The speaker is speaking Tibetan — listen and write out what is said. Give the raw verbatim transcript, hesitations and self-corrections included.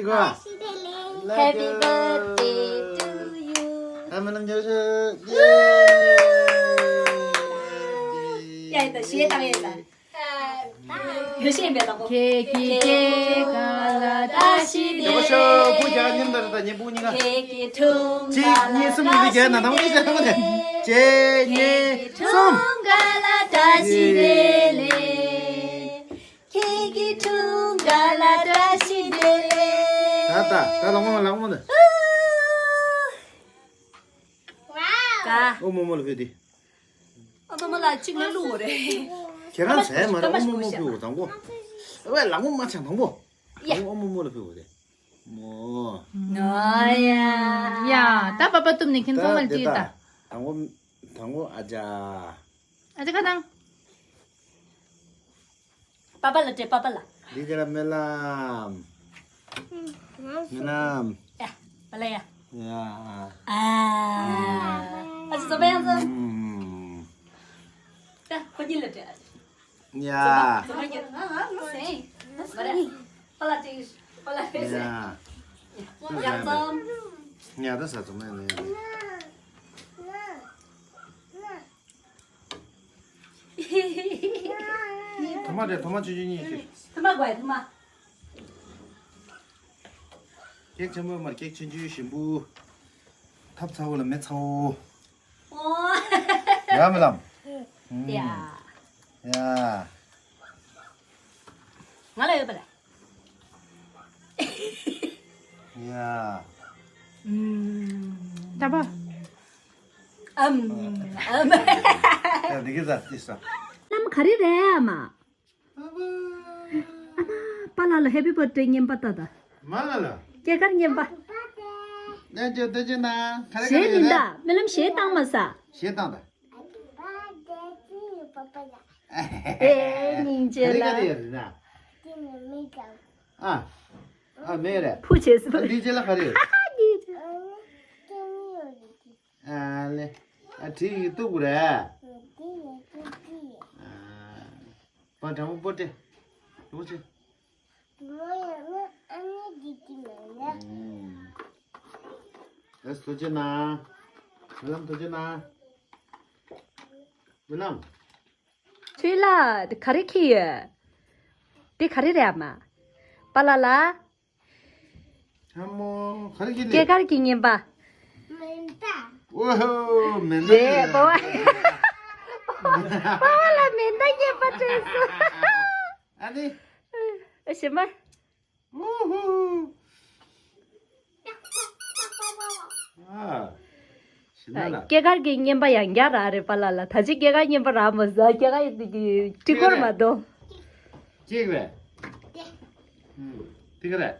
Happy birthday to you. ཨ་མ་ལམ་ཇོ་ཤོ། ཡ་ཡ་ད་ཞེས་བཏང་ཡ་ད། ཡོ་ཤེས་ཡིན་པའི་དང་པོ། ཁྱེད་ཀྱི་སྐྱེས་སྐར་ལ་བཀྲ་ཤིས་བདེ་ལེགས། ཇོ་ཤོ་བུ་རྒྱག་མཉམ་དུ་རེད་ད་ཉེ་བུ་གཉིས་ཀ། ཁྱེད་ཀྱི་འཁྲུངས་སྐར་ལ་བཀྲ་ཤིས་བདེ་ལེགས། གཅིག་གཉིས་གསུམ་ཡིན་དུས་རྒྱག་ན་དང་པོ་གཅིག་བྱས་དང་པོ་ནས། གཅིག་གཉིས་གསུམ། འཁྲུངས་སྐར་ལ་བཀྲ་ཤིས་བདེ་ལེགས། ཁྱེད་ཀྱི་འཁྲུངས་སྐར་ལ་བཀྲ་ཤིས་བདེ་ལེགས། ད་ད་ད་ལག་མོ་ལག་མོ་ད། ཀ། ཨོ་མོ་མོ་ལ་ཕུལ་ཏེ། ཨོ་མོ་མོ་ལ་གཅིག་ལ་བླུག་རེད། ཁྱེད་རང་ཟས་མ་རེད། ཨོ་མོ་མོ་ཕུལ་དང་པོ། ཨོ་ལག་མོ་མ་ཆག་དང་པོ། ཡ། ཨོ་མོ་མོ་ལ་ཕུལ་རེད། མོ། ཨ་ཡ། ཡ། ད་པ་པ་གཏུབ་ནས་ཁྱེད་ཚང་མ་ལ་སྤྲད་ད། དང་པོ་དང་པོ་ཨ་ཅག་ཨ་ཅག་ཁ་དང་། པ་པ་ལ་སྤྲད། པ་པ་ལ། འདི་ག་ར་སྨོན་ལམ། སྨོན་ལམ། ཡ། པ་ལ་ཡ། ཡ། ཨ། ཨ་ཅག་ཚོ་པ་ཡང་ཚོ། ད་ཁོ་གཉིས་ལ་སྤྲད། ཡ། ཚོ་པ་གཉིས་ལ་སྤྲད། པ་ལ་སྤྲད། པ་ལ་སྤྲད། ཡ། ཡ་ཚོ། ཡ་ད་ས་ཚོ་མེད་ནས། ཐོག་མ་རེད། ཐོག་མ་ཆུང་ཆུང་གཉིས་ཤིག་ཐོག་མ་དགོས། ཐོག་མ། ཀེག་ཆེན་པོ་མར་ཀེག་ཆུང་ཆུང་ཞིམ་པོ། ཐབ་ཚ་བོ་ལ་མེ་ཚ་བོ། ཨོ། ཡ་མི་ལམ། ཡ། ཡ། ང་ལ་ཡོད་པ་ལ། ཡ། ད་པ། ཨམ། ཨམ། ཡ་འདི་གི་ཟ་ཏི་ས། ནམ་ག་རེ་རེད་ཨ་མ། ཨ་མ། པ་ལ་ལ་ཧེ་པི་བར་ཐི་ཌེ་རྔན་པ་ལྟ་ད། མ་ལ་ལ། སྐྱེས་སྐར་རྔན་པ། ནས་ཇོ་ཏོ་ཇོ་ན་ག་རེ་ག་རེ་ཞེས་མིན་ཡོད་ད། རེད། སྨོན་ལམ་ཞེས་བཏང་མ་ས། ཞེས་བཏང་ད། ཨེ་སྙིང་རྗེ་ལ། ག་རེ་ག་རེ་ཡོད་རེད་ན། ཨ། ཨ་མེད་རེད། ཕུ་བྱེད་སྲིད། ཨ་འདི་རྗེས་ལ་ག་རེ་ཡོད། སྙིང་རྗེ། ཨ་ལེ། ཨ་བྲིས་ཡིན་གཏུག་དགོས་རེད། ཨ། པ་དྲང་པོ་པོ་སྟེ། པོ་ཆེ། ཨ་ཐུགས་རྗེ་གནང་། རྨི་ལམ་ཐུགས་རྗེ་གནང་། རྨི་ལམ། ཚུལ་ལ་དེ་ག་རེ་འཁྱེར་ཡོད། དེ་ག་རེ་རེད་ཨ་མ། པ་ལ་ལ། ལྷ་མོ་ག་རེ་འཁྱེར་ནས། སྐྱེས་སྐར་གྱི་རྔན་པ། མེ་མདའ། ཨོ་ཧོ་མེ་མདའ། རེད་པ་བ། པ་བ་ལ་མེ་མདའ་རྔན་པ་སྤྲད་སོང་། ཨ་ནི། ཨ་ཞེ་མ། ཨུ་ཧུ། ཨ། ཤི་ན་ལ། སྐྱེས་སྐར་གྱི་རྔན་པ་ཡང་བསྐྱར་རག་རེད་པ་ལ་ལ། ད་ཅི་སྐྱེས་སྐར་རྔན་པ་རག་མ་ཟ། སྐྱེས་སྐར་དེ་གི་དྲི་གོར་མ་གཏོང་། གཅིག་རེད། ཨུམ། དེ་ག་རེད།